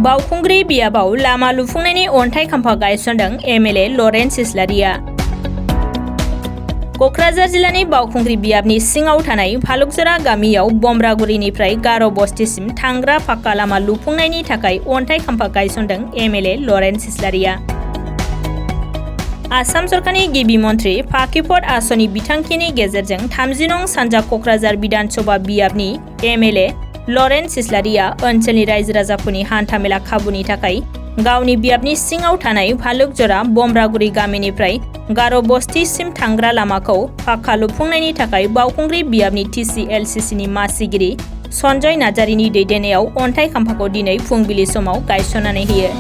बावखुंग्रि बियाबाव लामा लुफुंनायनि अन्थाइ खाम्फा गायसनदों एमएलए लरेन्स इस्लारिया। क'क्राझार जिल्लानि बावखुंग्रि बियाबनि सिङाव थानाय भालुकजरा गामियाव बमब्रागुरिनिफ्राय गार' बस्तिसिम थांग्रा पाक्का लामा लुफुंनायनि थाखाय अन्थाइ खाम्फा गायसनदों एमएलए लरेन्स इस्लारिया। आसाम सरकारनि गिबि मन्थ्रि पाकिपट आसनि बिथांखिनि गेजेरजों 30 नं सानजा क'क्राझार बिधानसभा बियाबनि एमएलए लरेन्स इस्लारिया ओनसोलनि रायजो राजाफोरनि हान्थामेला खाबुनि थाखाय गावनि बियाबनि सिङाव थानाय भालुकजरा बमब्रागुरि गामिनिफ्राय गार' बस्तिसिम थांग्रा लामाखौ पाक्का लुफुंनायनि थाखाय बावखुंग्रि बियाबनि TCLCCनि मासिगिरि सन्जय नार्जारिनि दैदेननायाव अन्थाइ खाम्फाखौ दिनै फुंबिलि समाव गायसननानै होयो।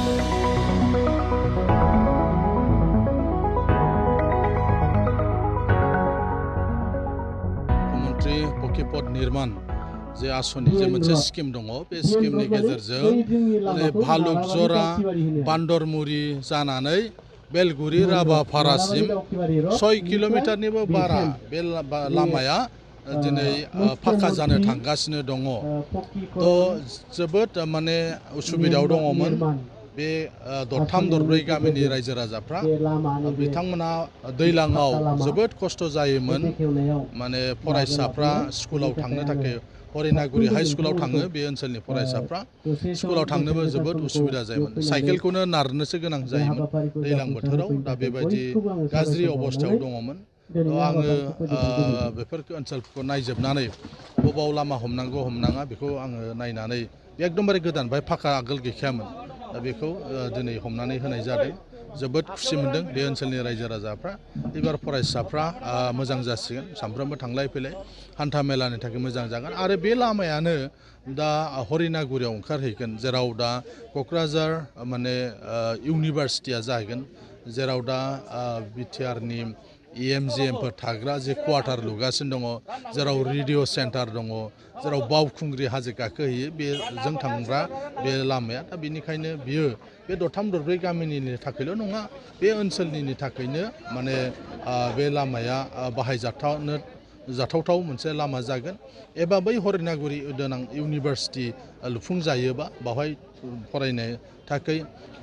मन्त्रि पकिपट निर्माण जे आसनि जे मोनसे स्किम दङ बे स्किमनि गेजेरजों भालुकजरा बान्दरमुरि जानानै बेलगुरि राभापारासिम 6 किल'मिटारनिबो बारा बे लामाया दिनै पाक्का जानो थांगासिनो दङ। थ' जोबोद माने उसुबिदायाव दङमोन बे दरथाम दरब्रै गामिनि रायजो राजाफ्रा बिथांमोना दैलाङाव जोबोद खस्थ' जायोमोन। माने फरायसाफ्रा स्कुलाव थांनो थाखाय हरिनागुरि हाइ स्कुलाव थाङो बे ओनसोलनि फरायसाफ्रा स्कुलाव थांनोबो जोबोद उसुबिदा जायोमोन। साइकेलखौनो नारनोसो गोनां जायोमोन दैलां बोथोराव। दा बेबायदि गाज्रि अबस्थायाव दङमोन। आङो बेफोर ओनसोलफोरखौ नायजोबनानै बबाव लामा हमनांगौ हमनाङा बेखौ आङो नायनानै एकदमबारे गोदान बाय फाक्का आगोल गैखायामोन। दा बेखौ दिनै हमनानै होनाय जादों। जोबोद खुसि मोनदों बे ओनसोलनि रायजो राजाफ्रा। एबार फरायसाफ्रा मोजां जासिगोन, सानफ्रोमबो थांलाय फैलाय हान्था मेलानि थाखाय मोजां जागोन। आरो बे लामायानो दा हरिनागुरियाव ओंखारहैगोन, जेराव दा क'क्राझार माने इउनिभारसिटिया जाहैगोन, जेराव दा बिटिआरनि EMGMफोर थाग्रा जे क्वार्टार लुगासिनो दङ, जेराव रेडिअ' सेन्टार दङ, जेराव बावखुंग्रि हाजो गाखोहैयो बेजों थांग्रा बे लामाया। दा बेनिखायनो बियो बे दरथाम दरब्रै गामिनि थाखायल' नङा, बे ओनसोलनि थाखायनो माने बे लामाया जाथावथाव मोनसे लामा जागोन। एबा बै हरिनागुरि देनां इउनिभारसिटि लुफुंजायोबा बावहाय फरायनो थाखाय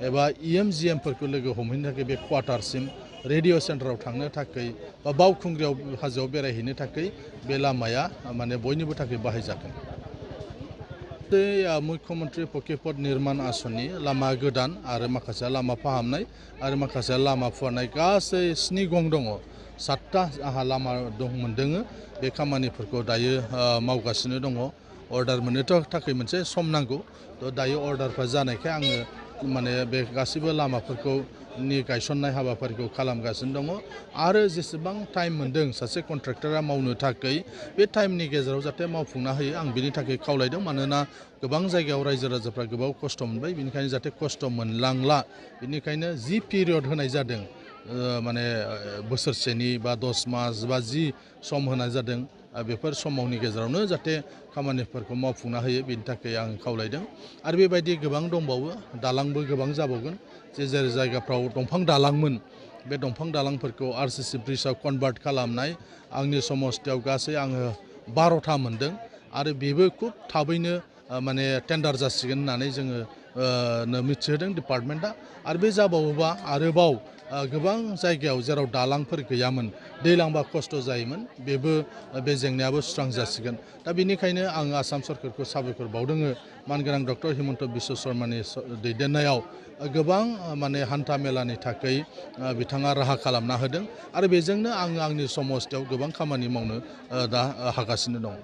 एबा EMGMफोरखौ लोगो हमहैनो थाखाय बे क्वार्टारसिम रेडिअ' सेन्टाराव थांनो थाखाय बा बावखुंग्रियाव हाजोआव बेरायहैनो थाखाय बे लामाया माने बयनिबो थाखाय बाहायजाथों। मुख्यमन्त्रि पकिपट निर्माण आसनि लामा गोदान आरो माखासे लामा फाहामनाय आरो माखासे लामा फुवारनाय गासै 7 गं दङ। 7टा आंहा लामा मोनदों। बे खामानिफोरखौ दायो मावगासिनो दङ। अर्डार मोननो थाखाय मोनसे सम नांगौ। थ' दायो अर्डारफ्रा जानायखाय आङो माने बे गासैबो लामाफोरखौ गायसननाय हाबाफारिखौ खालामगासिनो दङ। आरो जेसेबां टाइम मोनदों सासे कन्ट्रेक्टरा मावनो थाखाय बे टाइमनि गेजेराव जाहाथे मावफुंना होयो आं बिनि थाखाय खावलायदों। मानोना गोबां जायगायाव रायजो राजाफ्रा गोबां खस्थ' मोनबाय, बेनिखायनो जाहाथे खस्थ' मोनलांला बेनिखायनो जि पिरियड होनाय जादों माने बोसोरसेनि बा 10 मास बा जि सम होनाय जादों बेफोर समनि गेजेरावनो जाहाथे खामानिफोरखौ मावफुंना होयो बेनि थाखाय आं खावलायदों। आरो बेबायदि गोबां दंबावो, दालांबो गोबां जाबावगोन। जे जायगाफ्राव दंफां दालांमोन बे दंफां दालांफोरखौ RCC ब्रिजआव कनभार्ट खालामनाय आंनि समस्थियाव गासै आङो 12टा मोनदों। आरो बेबो खुब थाबैनो माने टेन्डार जासिगोन होननानै जोङो मिथिहोदों डिपार्टमेन्टआ। आरो बे जाबावोबा आरोबाव गोबां जायगायाव जेराव दालांफोर गैयामोन, दैलांबा खस्थ' जायोमोन, बे जेंनायाबो सुस्रां जासिगोन। दा बेनिखायनो आं आसाम सरकारखौ साबायखर बावदों। मानगोनां डक्टर हिमन्त बिश्व शर्मानि दैदेननायाव गोबां माने हान्था मेलानि थाखाय बिथाङा राहा खालामना होदों। आरो बेजोंनो आङो आंनि समस्थियाव गोबां खामानि मावनो दा हागासिनो दं।